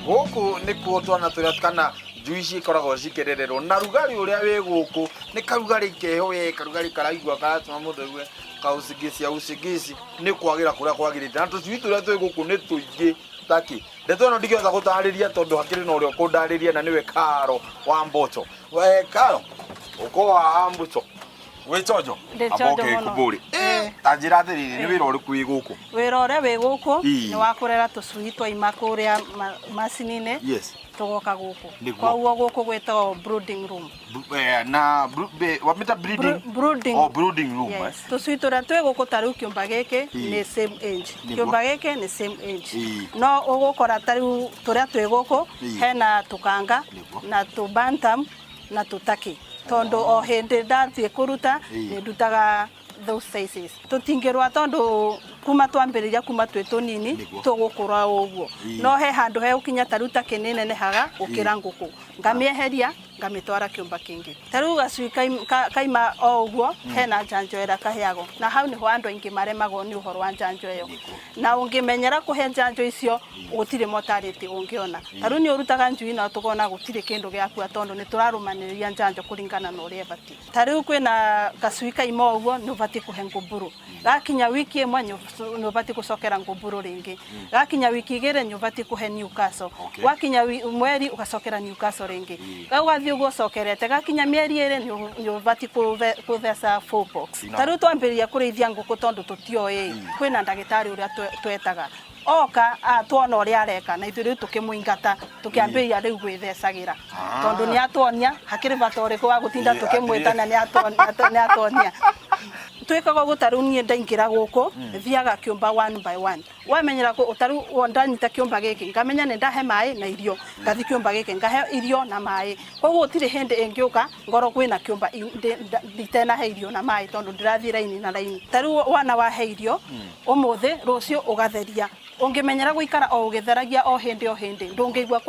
Gũkũ nĩkuo twana tũrĩa kana njui cikoragwo cikĩrererwo na rugarĩ ũrĩa wĩ gũkũ nĩ karugarĩ keho we karugarĩ karaigua karatũma mũndũ aigue kaucingisi aucingisi nĩ kwagĩra kũrĩa kwagĩrĩte na tũcui tũrĩa twĩ gũkũ nĩ tũingĩ taki ndeto ĩno ndingĩhota gũtarĩria tondũ hakĩrĩ na ũrĩa ũkũndarĩria na nĩwe Karo wa Mboco. We Karo ũko wa Mboco wĩ chonjo? Ndĩ chonjo Amba mũno. ũkĩkũmbũre. Eh. Ta njĩra atĩrĩrĩ, nĩ wĩra ũrĩkũ wĩ gũkũ? Wĩra ũrĩa wĩ gũkũ Ii. nĩ wa kũrera tũcui twaima kũrĩa macini-inĩ Yes. tũgoka gũkũ. Nĩguo. Koguo gũkũ gwĩtagwo brooding room. Na wamĩta breeding? Brooding. Oh, brooding room. Yes. Tũcui tũrĩa twĩ gũkũ ta rĩu kĩũmba gĩkĩ Ii. nĩ same age. Nĩguo. Kĩũmba gĩkĩ nĩ same age. Ii. No ũgũkora ta rĩu tũrĩa twĩ gũkũ Ii. hena tũkanga Nĩguo. na tũ bantam na tũtaki tondũ o hĩndĩ ndathiĩ kũruta Ii. nĩ ndutaga those sizes. Tũtingĩrũa tondũ kuma twambĩrĩria kuma twĩ tũnini Nĩguo. tũgũkũra o ũguo. Ii. No he handũ hegũkinya ta rĩu takĩ nĩ nenehaga gũkĩra ngũkũ. Ngamĩeheria ngamĩtwara kĩũmba kĩngĩ. Ta rĩu gacui kaima o ũguo hena njanjo ĩrĩa kaheagwo na hau nĩho andũ aingĩ maremagwo nĩ ũhoro wa njanjo ĩyo. Na ũngĩmenyera kũhe njanjo icio gũtirĩ mortality ũngĩona. Ta rĩu nĩ ũrutaga njui na tũkona gũtirĩ kĩndũ gĩakua tondũ nĩ tũrarũmanĩrĩria njanjo kũringana na ũrĩa ĩbatiĩ. Ta rĩu kwĩna gacui kaima o ũguo nĩ ũbatiĩ kũhe ngũmbũrũ. Gakinya wiki ĩmwe nĩ ũbatiĩ gũcokera ngũmbũrũ rĩngĩ. Gakinya wiki igĩrĩ nĩ ũbatiĩ kũhe Newcastle. Gwakinya mweri ũgacokera Newcastle rĩngĩ. Ũgathiĩ ũguo ũcokerete. Gakinya mĩeri ĩrĩ nĩ ũbatiĩ kũtheca fowl pox. Ta rĩu twambĩrĩria kũrĩithia ngũkũ tondũ tũtioĩ, kwĩna ndagĩtarĩ ũrĩa twetaga. Oka tuona ũrĩa areka na ithuĩ rĩu tũkĩmũingata tũkĩambĩrĩria rĩu gwĩthecagĩra tondũ nĩ atuonia hakĩrĩ bata ũrĩkũ wa gũtinda tũkĩmwĩta na nĩ atuonia. Twĩkaga ũguo ta rĩu niĩ ndaingĩra gũkũ thiaga kĩũmba one by one wamenyera ta rĩu ndanyita kĩũmba gĩkĩ ngamenya nĩ ndahe maĩ na irio ngathi kĩũmba gĩkĩ ngahe irio na maĩ koguo gũtirĩ hĩndĩ ĩngĩũka ngorwo kwĩna kĩũmba nditenahe irio na maĩ tondũ ndĩrathiĩ raini na raini. Ta rĩu wana wahe irio ũmũthĩ rũciũ ũgatheria. Ũngĩmenyera gũikara o ũgĩtheragia o hĩndĩ o hĩndĩ ndũngĩigua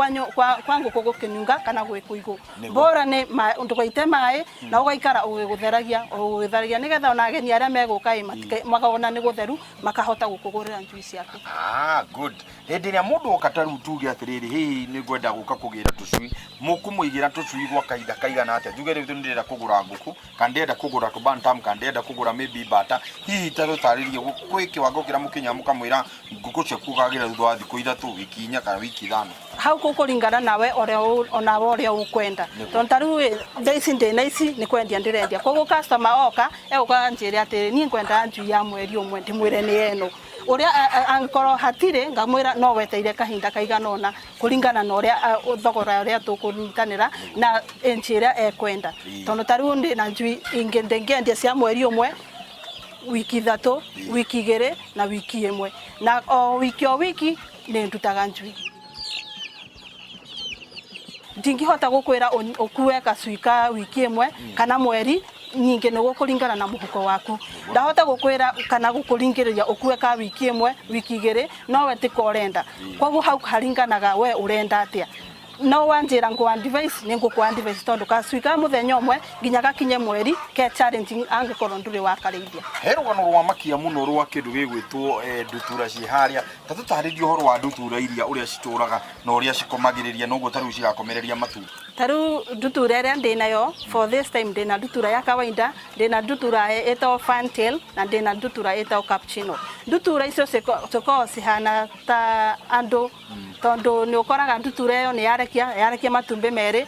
kwa ngũkũ gũkĩnunga kana gwĩ kũigũ. Bora nĩ ndũgaite maĩ na ũgaikara ũgĩgũtheragia o ũgĩtheragia nĩgetha ona ageni arĩa megũka ĩ makona nĩ gũtheru makahota gũkũgũrĩra njui ciaku. Ah, good. Hĩndĩ ĩrĩa mũndũ oka ta rĩu tuge atĩrĩrĩ, hihi nĩ ngwenda gũka kũgĩra tũcui, mũkũmũigĩra tũcui gwa kahinda kaigana atĩa? Njuge rĩu nĩ ndĩrenda kũgũra ngũkũ, kana ndĩrenda kũgũra tũ bantam, kana ndĩrenda kũgũra maybe mbata, hihi ta tũtarĩrie gwĩ kĩwango kĩrĩa mũkinyaga mũkamwĩra ngũkũ ciaku ũkagĩra thutha wa thikũ 3, wiki 4 kana wiki 5? Hau gũkũringana nawe ũrĩa onawe ũrĩa ũkwenda. Tondũ ta rĩu ĩ, thaa ici ndĩna ici nĩ kwendia ndĩrendia. Koguo customer oka, egũka anjĩre atĩrĩ, niĩ ngwendaga njui ya mweri ũmwe, ndĩmwĩre nĩ ĩno. Ũrĩa angĩkorwo hatirĩ, ngamwĩra no wetereire kahinda kaigana ũna kũringana na ũrĩa thogora ũrĩa tũkũnyitanĩra na age ĩrĩa ekwenda. Tondũ ta rĩu ndĩna njui ingĩ ndĩngĩendia cia mweri ũmwe, wiki 3, wiki 2 na wiki 1. Na o wiki o wiki nĩ ndutaga njui. Ndingĩhota gũkwĩra ũkue gacui ka wiki 1 kana mweri, ningĩ nĩ gũkũringana na mũhuko waku. Ndahota gũkwĩra kana gũkũringĩrĩria ũkue ka wiki 1, wiki 2, no we tiko ũrenda. Koguo hau haringanaga we ũrenda atĩa. No wanjĩra ngũ advise, nĩ ngũkũ advise tondũ gacui ka mũthenya ũmwe nginya gakinye mweri ke challenging angĩkorwo ndũrĩ wakarĩithia. He rũgano rwa makia mũno rwa kĩndũ gĩgwĩtwo ndutura ciĩ harĩa. Ta tũtarĩrie ũhoro wa ndutura iria ũrĩa citũraga na ũrĩa cikomagĩrĩria na ũguo ta rĩu cigakomereria matumbĩ. Ta rĩu ndutura ĩrĩa ndĩnayo for this time ndĩna ndutura ya kawaida, ndĩna ndutura ĩtagwo fantail na ndĩna ndutura ĩtagwo cappuccino. Ndutura icio cikoragwo cihana ta andũ tondũ nĩ ũkoraga ndutura ĩyo nĩ yarekia matumbĩ merĩ.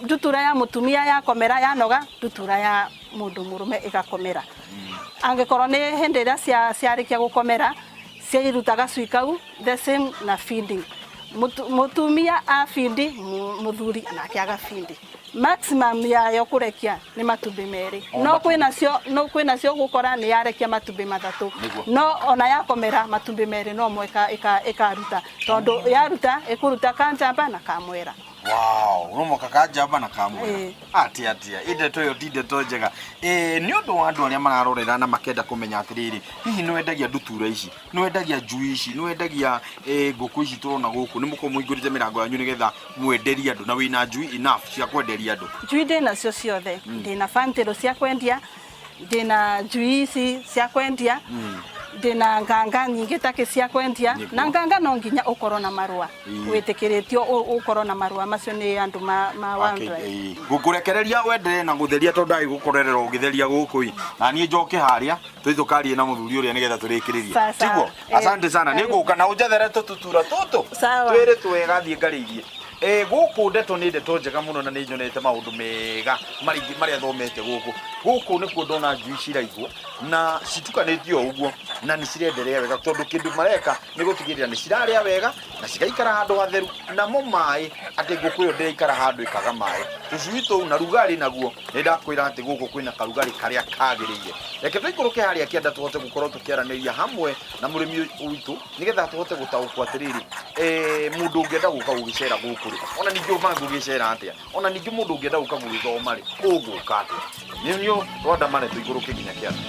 Ndutura ya mũtumia yakomera yanoga, ndutura ya mũndũ mũrũme ĩgakomera. Angĩkorwo nĩ hĩndĩ ĩrĩa ciarĩkia gũkomera, ciaruta gacui kau the same na feeding. Mũtumia a feed, mũthuri nake aga feed. Maximum yayo kũrekia nĩ matumbĩ merĩ. No kwĩnacio ũgũkora nĩ yarekia matumbĩ 3. No ona yakomera matumbĩ merĩ no mo ĩkaruta. Tondũ yaruta ĩkũruta ka njamba na ka mwera. Wow, no mwaka ka njamba na ka mwera. Atia atia, ĩ ndeto ĩyo ti ndeto njega. Nĩ ũndũ wa andũ arĩa mararorera na makenda kũmenya atĩrĩrĩ, hihi nĩ wendagia ndutura ici, nĩ wendagia njui ici, nĩ wendagia ngũkũ ici tũrona gũkũ, nĩ mũkoragwo mũhingũrĩte mĩrango yanyu nĩgetha mwenderie andũ na wĩna njui enough cia kwenderia andũ? Njui ndĩnacio ciothe, ndĩna fantail cia kwendia, ndĩna njui ici cia kwendia, Ndĩna nganga nyingĩ takĩ cia kwendia. Nĩguo. Na nganga no nginya ũkorwo na marũa, wĩtĩkĩrĩtio ũkorwo na marũa macio nĩ andũ ma wildlife. Ngũkũrekereria wenderee na gũtheria tondũ ndagĩ gũkorerera ũgĩtheria gũkũ i na niĩ njoke harĩa tũthiĩ tũkarie na mũthuri ũrĩa nĩgetha tũrĩkĩrĩrie. Sawa, sawa. Tiguo? Asante sana. Nĩngũka na ũnjethere tũtutura tũtũ Sawa. twĩrĩ twega thiĩ ngarĩithie. Gũkũ ndeto nĩ ndeto njega mũno na nĩ nyonete maũndũ mega maingĩ marĩa thomete gũkũ. Gũkũ nĩkuo ndona njui ciraigwo na citukanĩtio ũguo na nĩ cirenderea wega tondũ kĩndũ mareka nĩ gũtigĩrĩra nĩ cirarĩa wega na cigaikara handũ hatheru namo maĩ atĩ ngũkũ ĩyo ndĩraikara handũ ĩkaga maĩ tũcui tũu na rugarĩ naguo nĩ ndakwĩra atĩ gũkũ kwĩna karugarĩ karĩa kagĩrĩire. Reke tũikũrũke harĩa kĩanda tũhote gũkorwo tũkĩaranĩria hamwe na mũrĩmi witũ nĩgetha tũhote gũtaũkwo atĩrĩrĩ, mũndũ ũngĩenda gũka gũgĩcera gũkũ rĩ, ona ningĩ ũbanga gũgĩcera atĩa, ona ningĩ mũndũ ũngĩenda gũka gũgĩthoma rĩ, ũgũka atĩa. Nĩ niũ twandamane tũikũrũke nginya kĩanda.